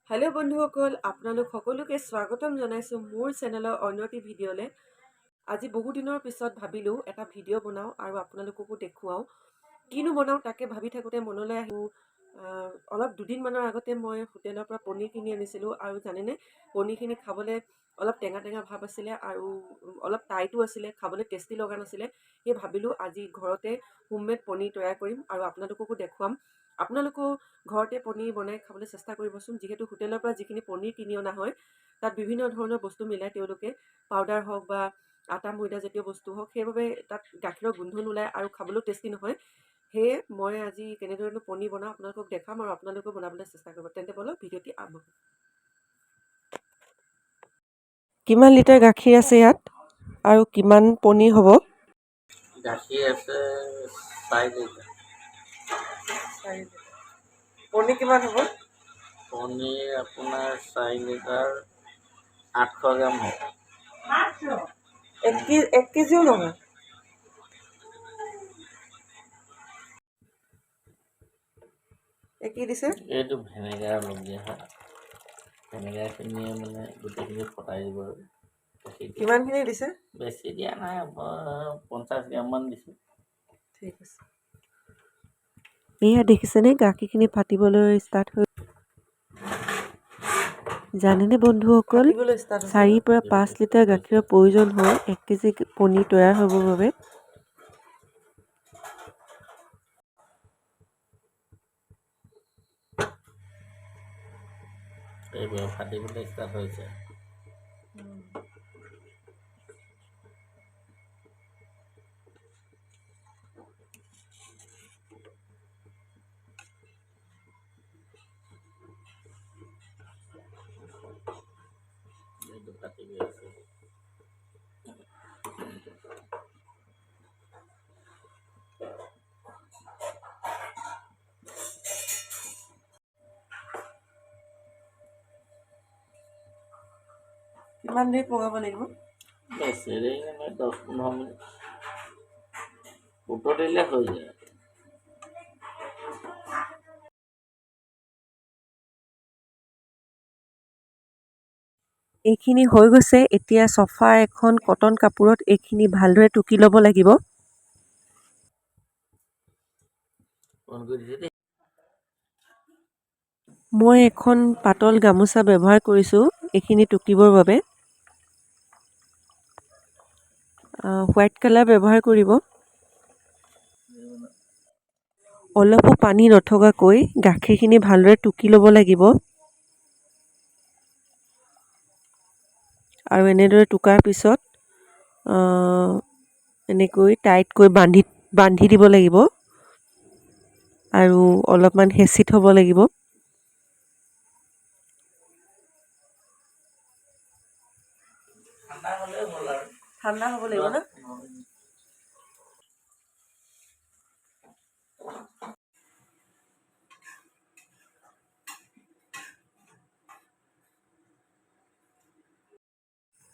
Hello' বন্ধুসকল, আপোনালোক সকলোকে স্বাগতম জনাইছোঁ মোৰ চেনেলৰ অন্য এটি ভিডিঅ'লৈ। আজি বহুদিনৰ পিছত ভাবিলোঁ এটা ভিডিঅ' বনাওঁ আৰু আপোনালোককো দেখুৱাওঁ। কিনো বনাওঁ তাকে ভাবি থাকোঁতে মনলৈ আহিল, অলপ দুদিনমানৰ আগতে মই হোটেলৰ পৰা পনীৰ কিনি আনিছিলোঁ। আৰু জানেনে, পনীৰখিনি খাবলৈ অলপ টেঙা টেঙা ভাৱ আছিলে আৰু অলপ টাইটো আছিলে, খাবলৈ টেষ্টি লগা নাছিলে। সেই ভাবিলোঁ আজি ঘৰতে হোমমেড পনীৰ তৈয়াৰ কৰিম আৰু আপোনালোককো দেখুৱাম। আপোনালোকেও ঘৰতে পনীৰ বনাই খাবলৈ চেষ্টা কৰিবচোন। যিহেতু হোটেলৰ পৰা যিখিনি পনীৰ কিনি অনা হয় তাত বিভিন্ন ধৰণৰ বস্তু মিলাই তেওঁলোকে, পাউডাৰ হওক বা আটা ময়দা জাতীয় বস্তু হওক, সেইবাবে তাত গাখীৰৰ গোন্ধ নোলায় আৰু খাবলৈও টেষ্টি নহয়। সেয়ে মই আজি কেনেধৰণে পনীৰ বনাওঁ আপোনালোকক দেখাম আৰু আপোনালোকেও বনাবলৈ চেষ্টা কৰিব। তেন্তে ব'লক ভিডিঅ'টি আৰম্ভ কৰোঁ। কিমান লিটাৰ গাখীৰ আছে ইয়াত আৰু কিমান পনীৰ হ'ব? গাখীৰ আছে 4 লিটাৰ। 4 লিটাৰ। পনীৰ কিমান হ'ব? পনীৰ আপোনাৰ 4 লিটাৰ 800 গ্ৰাম হ'ব। এক কেজিও নহয়। কি দিছে? এইটো ভিনেগাৰ অলপ দিয়া হয়। ভিনেগাৰখিনিয়ে মানে গোটেইখিনি ফটাই দিব আৰু গাখীৰটো। কিমানখিনি দিছে? বেছি দিয়া নাই, 50 গ্ৰামমান দিছোঁ। ঠিক আছে। এয়া দেখিছেনে, গাখীৰখিনি ফাটিবলৈ ষ্টাৰ্ট হৈ। জানেনে বন্ধুসকল, 4 পৰা 5 লিটাৰ গাখীৰৰ প্ৰয়োজন হয় 1 কেজি পনীৰ তৈয়াৰ হ'বৰ বাবে। এইবোৰ ফাটিবলৈ ষ্টাৰ্ট হৈছে। এইটো ফাটি গৈ আছে। কিমান দেৰি পগাব লাগিব? বেছি দেৰি নহয়, 10-15 মিনিট উতলিলে হৈ যায়। এইখিনি হৈ গৈছে। এতিয়া চফা এখন কটন কাপোৰত এইখিনি ভালদৰে টুকি ল'ব লাগিব। মই এখন পাতল গামোচা ব্যৱহাৰ কৰিছোঁ এইখিনি টুকিবৰ বাবে। হোৱাইট কালাৰ ব্যৱহাৰ কৰিব। অলপো পানী নথকাকৈ গাখীৰখিনি ভালদৰে টুকি ল'ব লাগিব। আৰু এনেদৰে টুকাৰ পিছত এনেকৈ টাইটকৈ বান্ধি দিব লাগিব আৰু অলপমান হেঁচি থ'ব লাগিব। ঠাণ্ডা হ'ব লাগিব ন?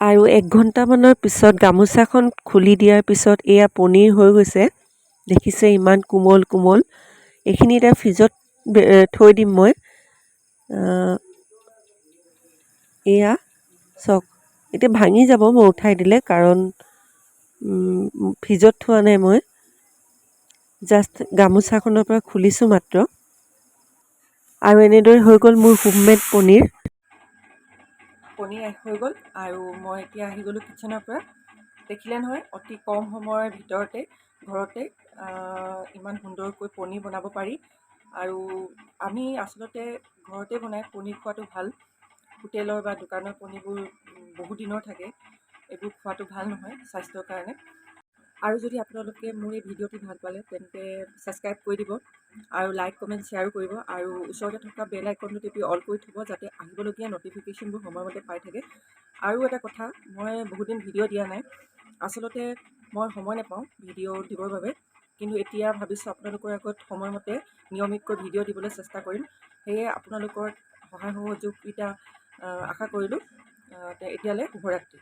আৰু 1 ঘণ্টামানৰ পিছত গামোচাখন খুলি দিয়াৰ পিছত এয়া পনীৰ হৈ গৈছে। দেখিছে ইমান কোমল কোমল। এইখিনি এতিয়া ফ্ৰিজত থৈ দিম মই। এয়া চাওক, এতিয়া ভাঙি যাব মই উঠাই দিলে, কাৰণ ফ্ৰিজত থোৱা নাই মই, জাষ্ট গামোচাখনৰ পৰা খুলিছোঁ মাত্ৰ। আৰু এনেদৰে হৈ গ'ল মোৰ হোমমেড পনীৰ। পনীৰ হৈ গ'ল আৰু মই এতিয়া আহি গ'লোঁ কিটচেনৰ পৰা। দেখিলে নহয়, অতি কম সময়ৰ ভিতৰতে ঘৰতে ইমান সুন্দৰকৈ পনীৰ বনাব পাৰি। আৰু আমি আচলতে ঘৰতে বনাই পনীৰ খোৱাটো ভাল। হোটেলৰ বা দোকানৰ পনীৰবোৰ বহুদিনৰ থাকে, এইবোৰ খোৱাটো ভাল নহয় স্বাস্থ্যৰ কাৰণে। আৰু যদি আপোনালোকে মোৰ এই ভিডিঅ'টো ভাল পালে তেন্তে ছাবস্ক্ৰাইব কৰি দিব আৰু লাইক কমেণ্ট শ্বেয়াৰো কৰিব আৰু ওচৰতে থকা বেল আইকনটো টিপি অল কৰি থ'ব, যাতে আহিবলগীয়া ন'টিফিকেশ্যনবোৰ সময়মতে পাই থাকে। আৰু এটা কথা, মই বহুদিন ভিডিঅ' দিয়া নাই, আচলতে মই সময় নাপাওঁ ভিডিঅ' দিবৰ বাবে, কিন্তু এতিয়া ভাবিছোঁ আপোনালোকৰ আগত সময়মতে নিয়মিতকৈ ভিডিঅ' দিবলৈ চেষ্টা কৰিম। সেয়ে আপোনালোকৰ সহায় সহযোগিতা আশা কৰিলোঁ। এতিয়ালৈ শুভৰাত্ৰি।